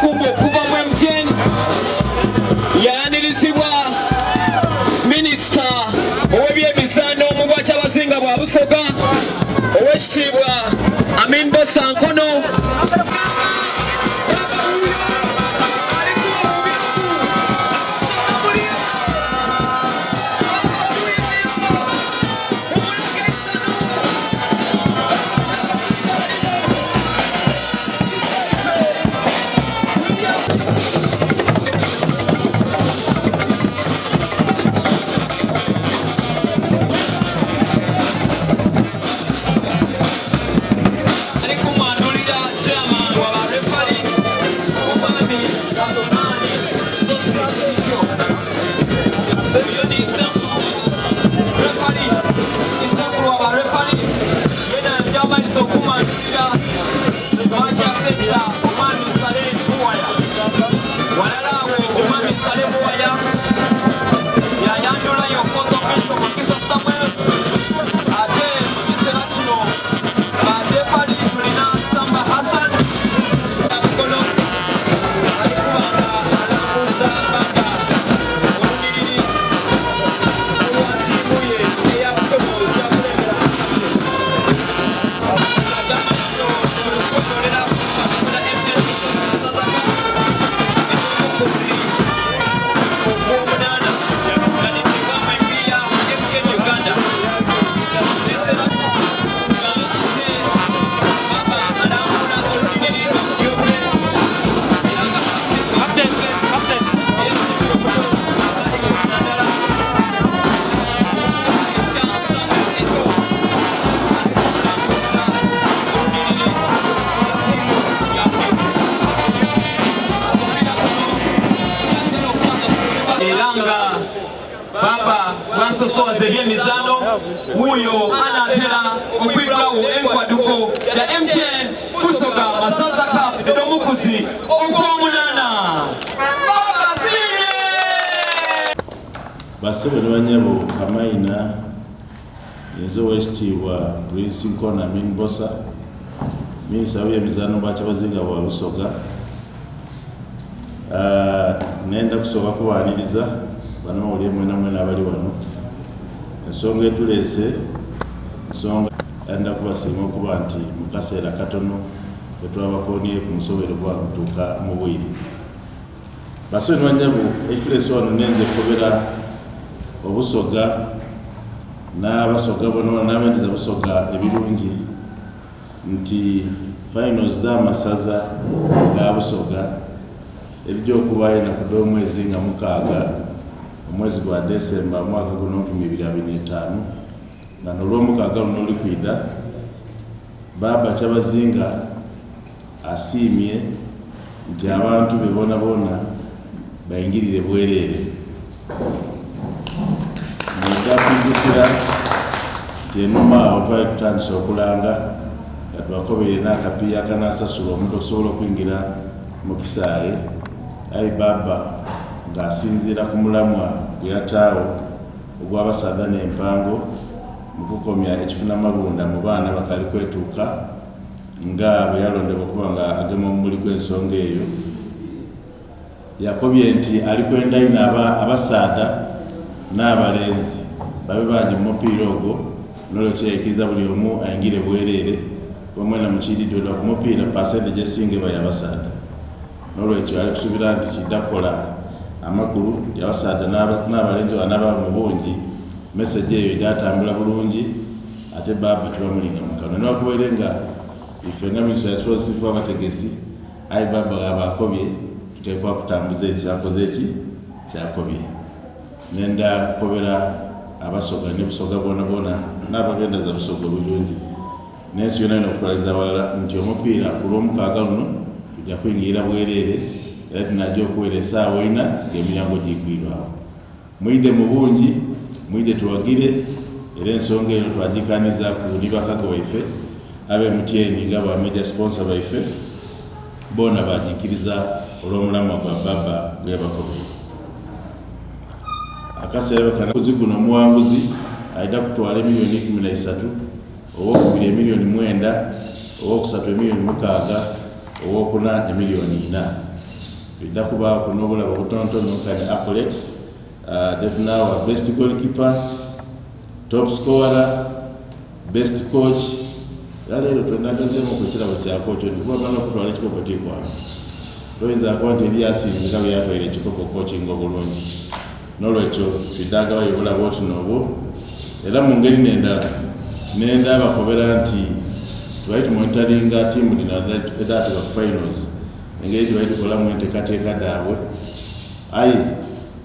Ssenfumbo okuva mu MTN yayanirizibwa minisita ow'ebyemizaano mu bwakyabazinga bwa Busoga ow'ekitiibwa Amin Bosa Nkono. Era nga baba bwasosowaza ebyemizano wuuyo anaatera okwigulawo enkwaduko ya MTN Busoga Masaza Cup edh'omukuzi ogw'omunaana. Bassebo ni banyabo Kamaina ninze Owekitiibwa Prince Nkona Amin Bbosa, Minisita w'ebyemizaano bwa Kyabazinga bwa Busoga. Nenda kusooka kubaaniriza banamawulire mwenamwena abali wano. Ensonga etuleese nsonga enda kubasiima okuba nti mu kaseera katono ketwabakoonyeku musoboire okuba nga mutuuka mu bwire. Bassebo ni banyabo ekituleese wano nenze kukobera Obusoga n'Abasoga bonabona n'abendeza Busoga ebirungi nti finals dh'amasaza ga Busoga edhija okubaayo enaku dh'omwezi nga mukaaga omwezi gwa December omwaka guno 2025 nga n'olwomukaaga luno oluli kwidha Bbaabba Kyabazinga asiimye nti abantu be boonaboona baingirire bwereere. Mwidha kwidhukira nti einhuma agho twali tutandise okulanga nga tubakobeire n'akapiiya akanaasasulwa omuntu okusobola okwingira mu kisaaye aye Bbaabba ng'asinziira ku mulamwa gwe yataagho ogw'abasaadha n'empango mu kukomya ekifunamabunda mu baana abakaali kwetuuka nga bwe yalondebwa okuba nga agema omumuli gw'ensonga eyo, yakobye nti ali kwenda inho abasaadha n'abalenzi babe bangi mu mupiira ogwo n'olwekyo yaikiriza buli omu aingire bwereere kuba mwena mukiidhi nti bwedhuba ku mupiira pasenteji esinga eba ya basaadha n'olwekyo ali kusuubira nti kiidha kukola amakulu nti abasaadha n'abalenzi bwebanaaba mu bungi mesegi eyo eidha tambula bulungi. Ate bbaabba tibamulinga mu kanwa. Newakubaire nga ife nga Ministry ya Sports ife abategesi, aye bbaabba ghaba akobye tuteekwa kutambuza ekyo kyakoze ki? Kyakobye. Nenda kukobera Abasoga ni Busoga bwonabwona n'ababendaza Busoga obulungi n'ensi yonayona okutwaliza aghalala nti omupiira ku Lwomukaaga luno tuja kwingirira bwereere era tunaaja okuwera esaawa eina ng'emiryango giigwirwagho. Mwidhe mu bungi, mwidhe tuwagire, era ensonga eno twagikanizaaku ni bakago baife abe MTN nga ba major sponsor baife, boona baagiikiriza olw'omulamwa gwa Baba gweyabakobeire. Akaseera bwe kano guno omuwanguzi aidha kutwala emilioni ikumi na isatu, owokubiri emilioni mwenda, owokusatu emilioni mukaaga, owokuna emilioni ina. Twidha kubaaku n'obulabo obutonotono nkani accolades, Defunaawa best goalkeeper, top scorer, best coach era leero twendagazeemuku ekirabo kya coach ono kuba bamala okutwala ekikopo ti kwangu. Toyinza kuba nti eriyo asinze kale yatwaire ekikopo coaching obulungi. N'olwekyo twidha gabayo obulabo oti n'obwo. Era mu ngeri n'endala, nenda bakobera nti tubaire tumonitaringa tiimu dhino edhaatuuka ku finals engeri gye baali tukolamu enteekateeka dhaabwe. Aye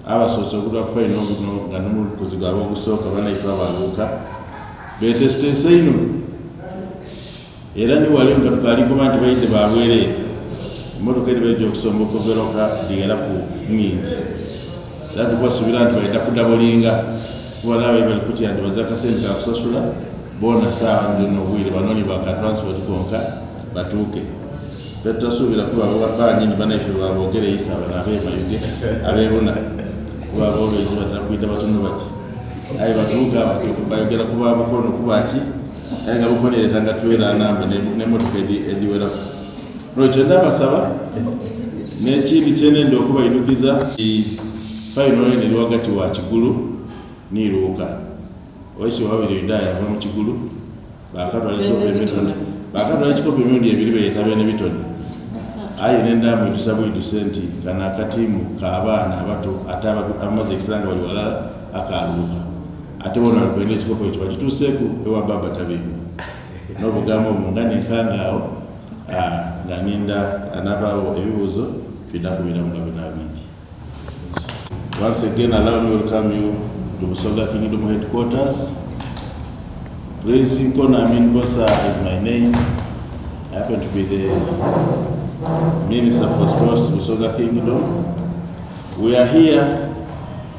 abasoose okutuuka ku final guno nga n'omukuzi gwabwe ogusooka banaife aba Luuka beeteeseteese inho era ni wale nga tukaali koba nti baidhe ba bwereere. Emotoka edhiba dhija okusomba okuva e Loka dhigheraku nhingi era tuli kubasuubira nti baidha kudabolinga kuba n'abaire bali kutya nti bazira kasente ka kusasula boona saagha dhino obwire banoonie bwa ka transport konka batuuke. Betutasuubira kuba bangi ni banaife ba Bogere Isa bano ab'e Mayuge ab'e Buna kuba ab'olwezi batera kwidha batono bati. Aye batuuka bayogera ku ba Bukono kuba ki aye nga Bukono ereeta nga twera namba n'emotoka edhiweraku. N'olwekyo ndabasaba n'ekindi kye nenda okubaidhukiza, Final eno eri ghagati wa Kigulu ni Luuka. Oweekitiibwa Babirye Yudaya ava mu Kigulu. Baakatwala ekikopo emirundi ebiri beeyeta beene bitone. Aye nenda mwidhusa bwidhuse nti kano akatiimu ka baana abato ate abamaze ekiseera nga bali ghalala akaaluuka. Ate boona bali kwenda ekikopo ekyo bakituuseeku ewa Bbaabba Tabingwa. N'obugambo obwo nga nenkanga agho nga ninda ghanabaagho ebibuuzo twidha kubiramu nga binaaba bingi. Once again allow me welcome you to Busoga Kingdom Headquarters. Prince Nkona Amin Bbosa is my name. I happen to be the Minister for Sports, Busoga Kingdom. We are here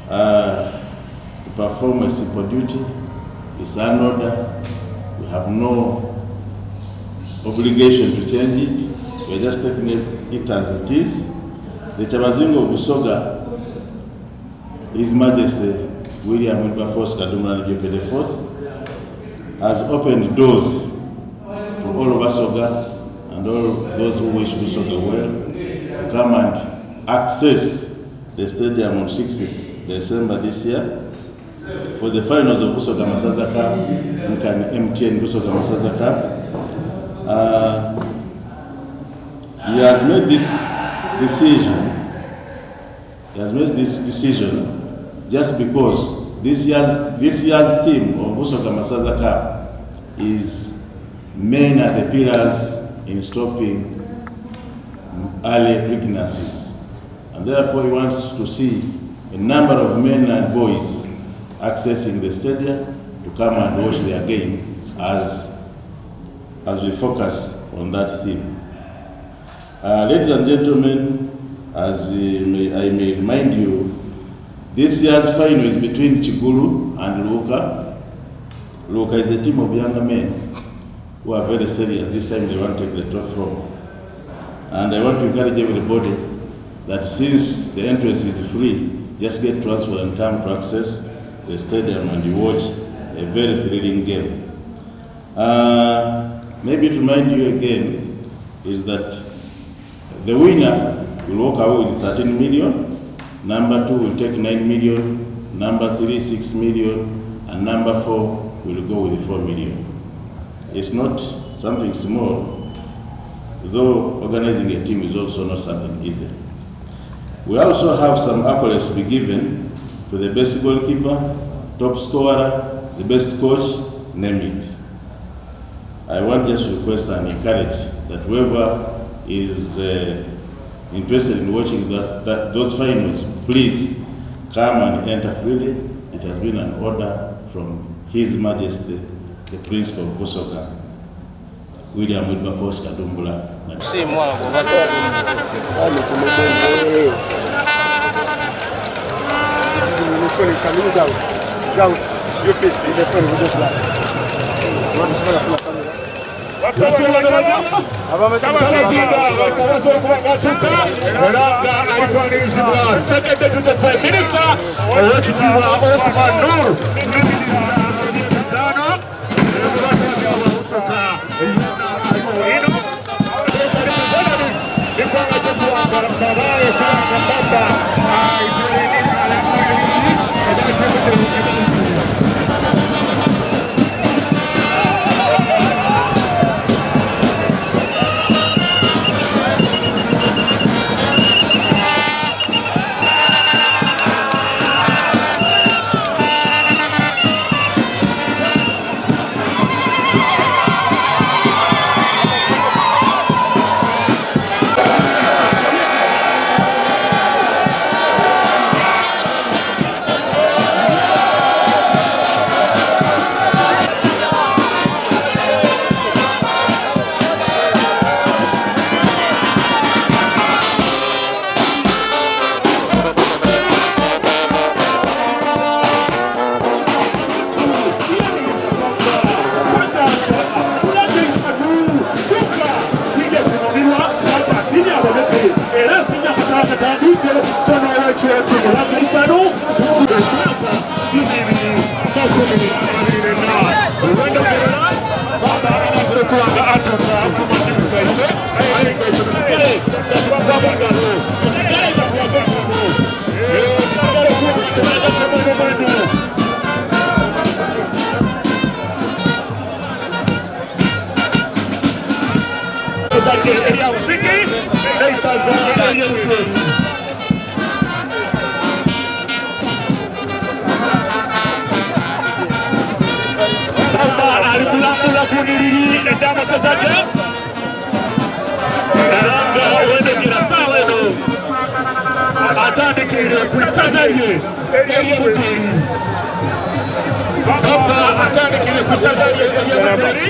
to perform a simple duty. It's an order. We have no obligation to change it. We are just taking it, it as it is. The Kyabazinga of Busoga, His Majesty William Wilberforce Kadumulani Nadiope IV, has opened doors to all Basoga and all those who wish Busoga well to come and access the stadium on 6th December this year for the finals of Busoga Masaza Cup, Nkani MTN Busoga Masaza Cup. He has made this decision. He has made this decision just because this year's theme of Busoga Masaza Cup is men are the pillars in stopping early pregnancies. And therefore he wants to see a number of men and boys accessing the stadium to come and watch their game as we focus on that theme. Ladies and gentlemen, as I may remind you, this year's final is between Kigulu and Luuka. Luuka is a team of younger men who are very serious. This time they want to take the trophy home. And I want to encourage everybody that since the entrance is free, just get transport and come to access the stadium and you watch a very thrilling game. Maybe to remind you again is that the winner will walk away with 13 million, number 2 will take 9 million, number 3 6 million, and number 4 will go with 4 million. It's not something small, though organizing a team is also not something easy. We also have some accolades to be given to the best goalkeeper, top scorer, the best coach, name it. I want just to request and encourage that whoever is interested in watching those finals, please come and enter freely. It has been an order from His Majesty, the Prince of Busoga, William Wilberforce Kadumbula. Era nga alikwanirizibwa Second Deputy Prime Minister Owekitiibwa Osman Nur ne minisita. Tibava mu ngalo. Kisigale nga tuwaga engalo. Kisigale kuba nga tubagatta mwenu mwenu. Ezadde erya Busiki n'eisaza ery'Ebugweri. Papa ali kulambula ku niriri edh'amasaza ge era nga wendegera saawa eno atandikiire ku isaza lye ery'Ebugweri. Papa atandikire ku isaza lye ery'Ebugweri.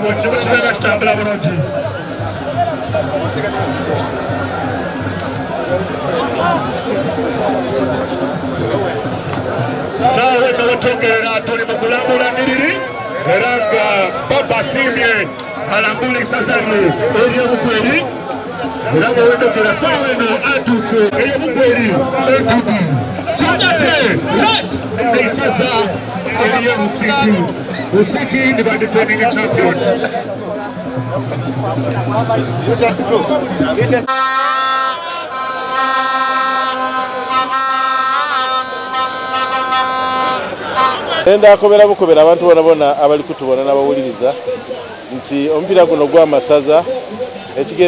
Buli kimu kibeera kitambula bulungi. Saawa eno wetongerera tuli mu kulambula ndiriri era nga baba asiimye alambula isaza lye ery'Ebugweri era nga wendogera saawa eno atuuse ey'Ebugweri Entubi Singate Red eisaza ery'Ebusiki. Busiki ni ba defending champion. Enda akobera bukobera abantu bonabona abali kutubona n'abawuliriza nti omupiira guno gw'amasaza ekigenda.